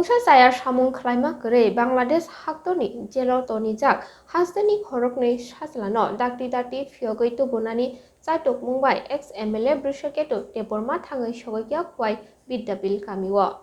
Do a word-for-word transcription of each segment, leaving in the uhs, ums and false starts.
Mungsa chaya samung khlaima kwrwi Bangladesh haktorni jelo tonijak hasteni khoroknwi sajlano dakti dakti phiyogwi tubunani chaitokmung bai ex M L A Brishaketu Debbarma thangwi sogwi kha Khowai Bidyabil kamio.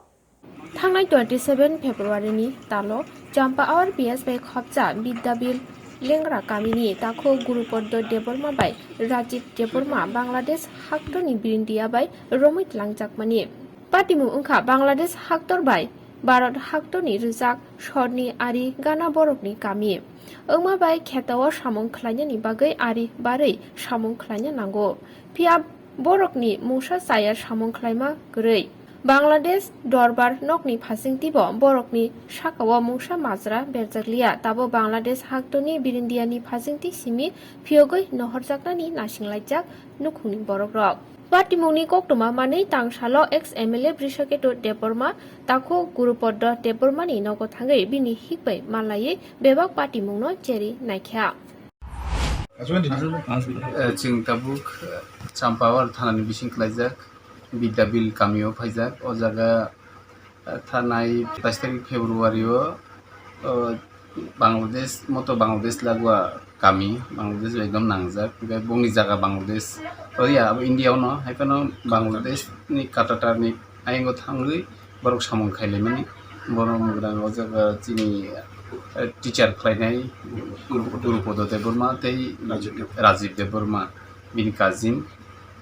Thangnai twenty seven February ni talo Champawar P S bai khopcha Bidyabil Lengra kamini takhuk Gurupoddo Debbarma bai Rajib Debbarma Bangladesh haktorni birindia bai romwi tlangjakmani. Patimung wngkha Bangladesh haktor bai Bharat haktorni rwjak sorni ari gana borokni kami. Wngma bai khetao samung khlainani bagwi ari barwi samung khlaina nango. Phiya borokni mungsa chaya samung khlaima kwrwi. Bangladesh dorbar nokni phasingtibo borokni sakao mungsa majra berjakliya. Tabo Bangladesh haktorni birindiani phasingti simi phiyogwi nohorjaknani naisinglaijak nukhungni borokrok. Patimungni koktwma manwi tangsalo ex M L A Brishaketu Debbarma takhuk Gurupoddo Debbarmani nogo thangwi bini hik bai manlaiwi bebak patimungno cheri naikha. Eh, chwng tabuk, eh, Champawar thanani bising klaijak Bidyabil kamio phaijak. O jaga, eh, thanai taish tarik February o, o, Bangladesh, moto Bangladesh lagua kami, Bangladesh ekdom nangjak, hwnkhe bongni jaga Bangladesh, o ya, abo India ono, hai phano Bangladesh ni Katatar ni ayang o thangwi borok samung khailaimani, borok mwgrang o jaga chini, eh, teacher khlainai Guru Podo Debbarma tei Rajib Debbarma bini cousin,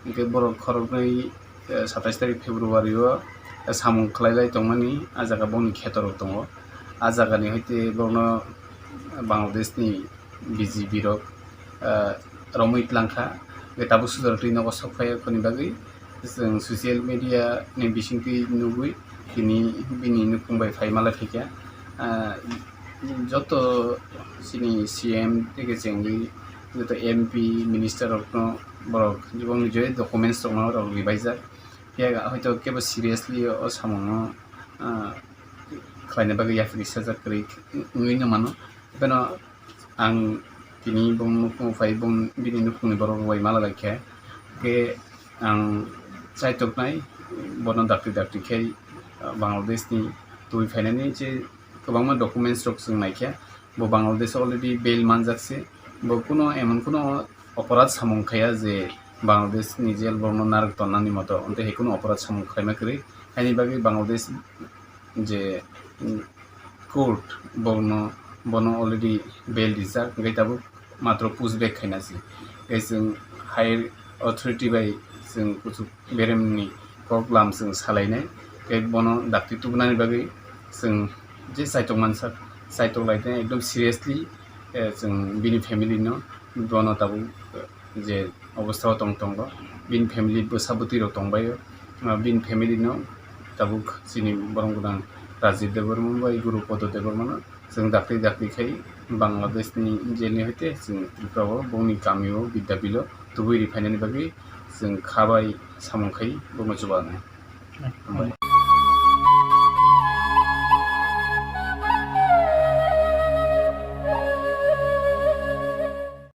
hwnkhe borok khoroknwi eh, satais tarik February o, eh, samung khlailai tongmani ah jaga bongni khetorok tongo. Ah jagani hoite borokno Bangladesh ni B G B rok, eh, romwi tlangkha. Hwnkhe tabuk sujaratwi nogo sok phai, aboni bagwi chwng social media ni bisingtwi nugwi tini bini nukhung bai phai malai phaikha. Ah, joto chini C M tei khe chengwi joto M P minister rokno borok bongni je documents rokno rok ribaijak. Phiya hoito kebo seriously o samungno, ah, khlaina bagwi yapri sajak kwrwi wngwi no mano. Hapheno ang tini bong nukhung phai bong bini nukhungni borok rok bai mala laikha. Khe ang chaitoknai bono dakti dakti khai, ah, Bangladesh ni twi phainani je kwbangma documents rok chwng naikha. Bo Bangladesh already bail manjak se. Bo kuno emon kuno oporadh samung khaya je Bangladesh ni jail borokno narwk tonnani moto. Onte hai kuno oporadh samung khlaima kwrwi. Haini bagwi Bangladesh je, mm, court bono, bono already bail rijak. Hwnkhe tabuk matro push back khaina se. Tei chwng higher authority bai chwng kuchuk beremni kok lam chwng salainai. Tei bono dakti tubunani bagwi chwng je chaitok mansak, chaitok lai tei ekdom seriously, eh, chwng bini family no bono tabuk, eh, je obostha o tong tongo, bini family bwsa bwtwi rok tongbaio, ah, bini family no tabuk chini borok gwnang Rajib Debbarma bai Guru Podo Debbarma no chwng dakti dakti khai Bangladesh ni jail ni hoite chwng Tripura o bongni kami o Bidyabil o tubui ri phainani bagwi chwng kha bai samung khai bongno chubanai. Hambai.